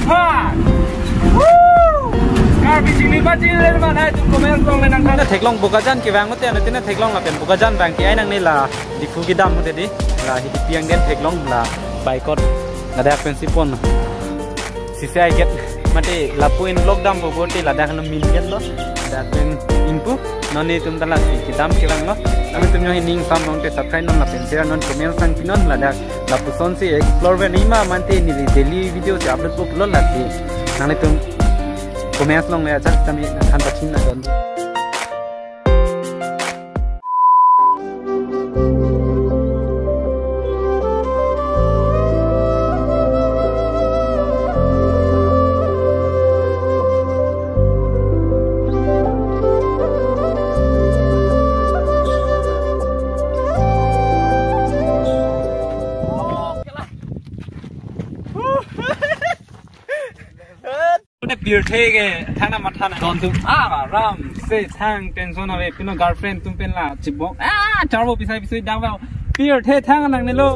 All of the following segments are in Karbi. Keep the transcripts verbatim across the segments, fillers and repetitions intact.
Pha! Woo! Karbi chingli ba chingli le ma nangtum comment along le nangthan. Theklong Bokajan kevang mate, anu tina theklong lapen Bokajan vang ke-ai nangne la Diphu kedam mate di. La Hidipi angdeng theklong la baikot. Ladak pensi pon. Sisi ai get mate lapu en vlog dampo bote ladak lo min get lo. Ladak pen ingpu non netum ta lasi kedam kevang lo. Nanglitum jongsi ning sam longte subscribe non lapen share non comment sang pinon ladak. Lapusonsi explore pen ima mate neli daily video si upload po pulo lasi. Nanglitum comment along le ajak kami nangthan pachini na don. Pune pirthe ke thang na matha na. Don tum aram se thang tension ave, pino girlfriend atum pen la chibok. Ah, charbo pisai pisai dang ba. Pirthe thang nangne lo.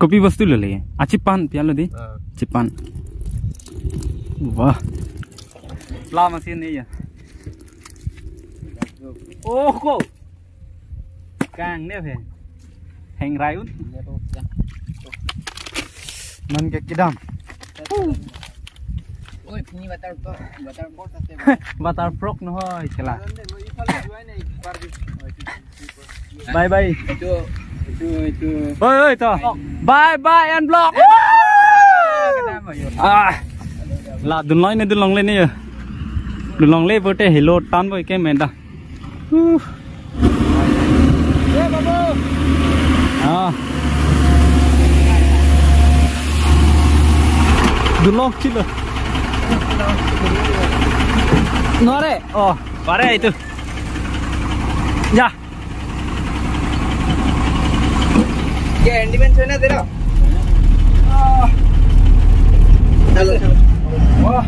Kopi bostu lele? Achipan pialo di? Ah. Chipan. Wah. Lama sini ya. Oh, ko. Kang ne phe. Heng rai un. Non ke kedam. Oi, pini water park, water park ase. Water park no hoi, chela. Bye bye. Itu, itu, itu. Oi, oi, to. Bye bye and vlog. Ah. La dunloi ne dunlongle ne ya. Dunlongle bote helo tan boi ke menda. Huh. Ah. Dulok chilo. Nore. Oh, pare itu. Ya. Ye, handyman choi na dero. Ah. Chalo, chalo. Wah.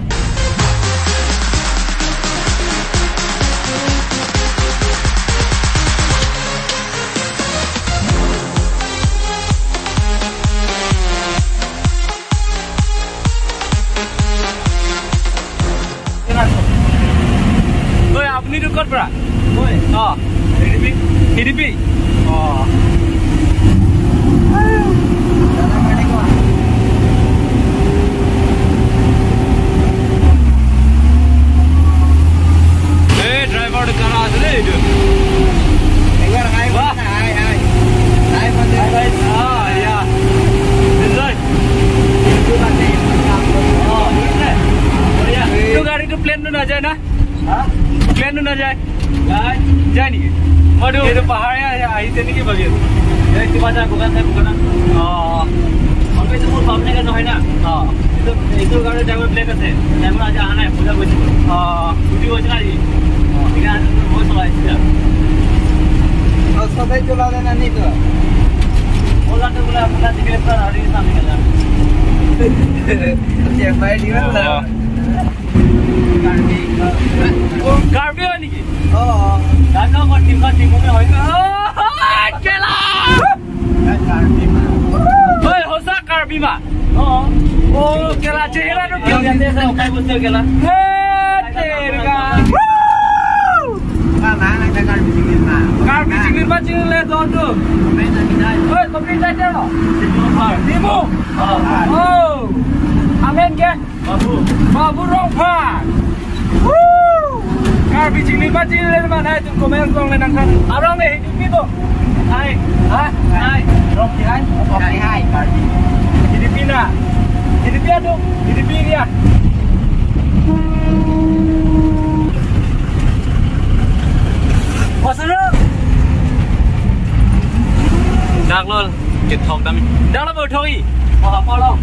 Oi, apuni tu kot pra? Oi. Oh. Hidipi. Hidipi. Oh. Eh, driver tu kala asli itu. Driver, hai, wah. Hai, hai. Hai, Bante. Hai, hai. Ah, ya. Enjoy. Oh, ya. Tu gari tu plain tu na jai na? Ha? Plain tu na jai? Jai. Jai niki? Madu. Itu pahar ya, ya, itu niki bagian. Ya, itu baca bukan, saya bukan. Oh. Tapi itu pun public kan, hai na? Oh. Itu, itu kalau driver black ase, driver aja anai, puja boisu. Oh. Duty boisu lagi. Oh. Ini anu, boisu lagi, sudah. Oh, sampai jualan ini tuh. Oh, lantai pula, pula tiga meter hari ini sampai kan. Siapa yang di mana? Oh. Karbi. Karbi niki? Oh. Karbi ko tim ka tim mo hoy. Oh, kela. Karbi ma. Hoy, hosa Karbi ma. Oh. Oh, kela chehra tu kela. Kela. He, terga. Ma, ma, na Karbi chinglir ma. Karbi chinglir ma, chinglir le don tu. Hoy, kopi jai lo. Timu. Oh. Oh. Amen ke? Babu. Babu Rongphar. Woo! Karbi chinglir ma chinglir ma nangtum comment along le nangthan. Arong le Hidipi to. Hai. Ha? Hai. Rongphar hai. Rongphar hai. Karbi. Hidipi na. Hidipi adu. Hidipi area. Wasana. Dak lol. Kethok dam. Dak lo bo thoki. Wah, apa lo?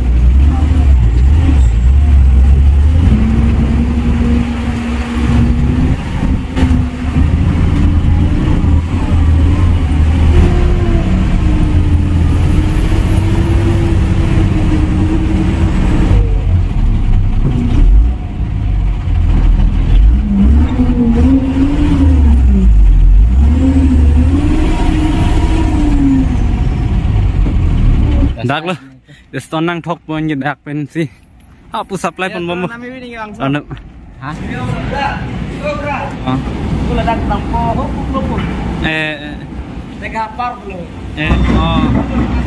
Dak lo. Stone nangthokpo anke dak pensi hapu supply ponbom. Nami ini langsung. Ano? Hah? Oh. Itu ledak tampo, hukuk lupuk. Eh, eh. Tega par belum. Eh, oh.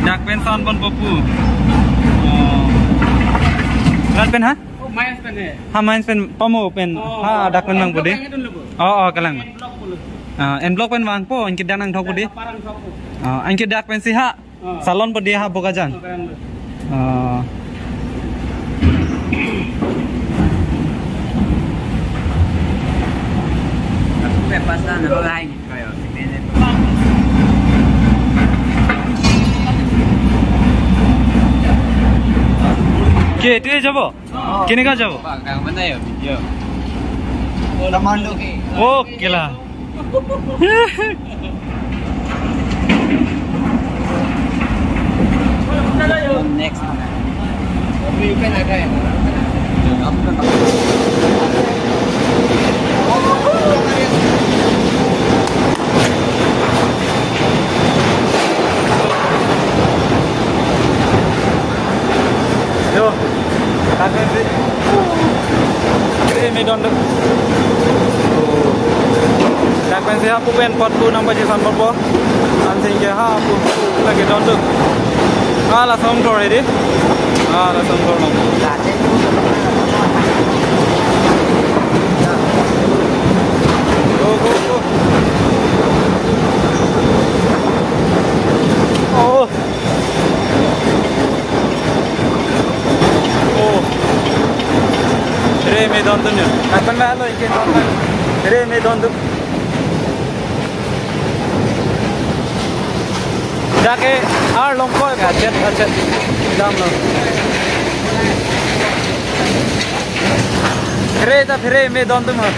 Dak pen son ponpo pu. Oh. Dak pen ha? Oh, main pen eh. Ha, main pen pamo pen. Oh, ha, dak pen vangpo dei. Yang itu lupuk. Oh, oh, kalang. En block belum. Ah, en block pen vangpo, anke dak nangthokpo dei. Parang thokpo. Ah, anke dak pensi ha. Oh. Salonpo dei ha Bokajan. Bokajan. Ah. Aku pe pasan aku lain kayo. Ke, tu jabo? Kini ka jabo? Bang, mana ya video? Tamando. Oh, kila. Next. Yo, dak pensi. Hire me don duk. Dak pensi hapu pen apot pu nangpacheson ponpo. Ansi ke hapu lake don duk. Ah, lason thor hedi. Ah, lason thor nang. Go, go, go. Oh. Oh. Hire me don dun ya. Akan lah lo ikin don dun. Hire me don dun. Dak ke arlong ko achet achet. Damlo. Hire ta hire me don dun ma.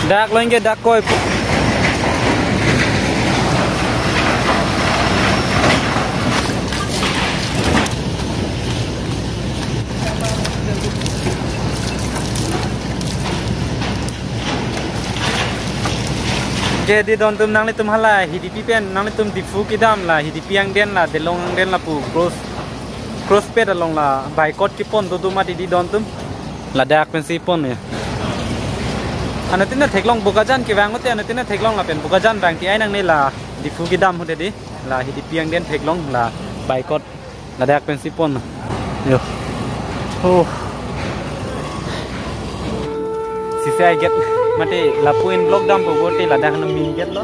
Dak lo anke dak koi. Ke di don atum, nanglitum hala Hidipi pen, nanglitum Diphu kedam la Hidipi angdeng la Delong angdeng lapu cross, cross pet along la boycott kepon do do mati di don atum. Ladak pensi pon ya. Anuttin theklong Bokajan kevang mati, anuttin theklong lapen Bokajan vang ti ai nangne la Diphu kedam ahut di. La Hidipi angdeng theklong la boycott. Ladak pensi pon. Yo. Oh. Sisi ai gate mati lapu en block dampo, gate ladak na main gate lo.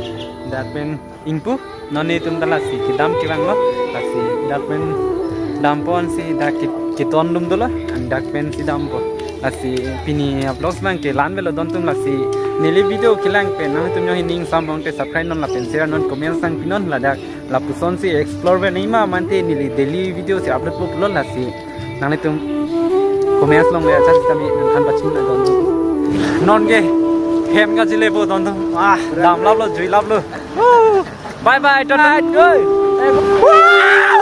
Dak pen ingpu, non netum ta lasi kedam kevang lo, lasi dak pen dampo ansi dak ke-, keton dum dolo, an dak pensi dampo. Lasi pini vlogs abang ke la-an avelo don atum, lasi neli video kelang pen nangtum jongsi ning sam bong te subscribe non lapen share non comment sang pinon, ladak lapuson si explore pen ima mante neli daily video si upload po pulo, lasi nanglitum comments along le achan kami nangthan pachun na don atum. Non ke hem kachele po don atum. Ah, damlap lo, juilap lo. Woo! Bye bye, don atum. Woo!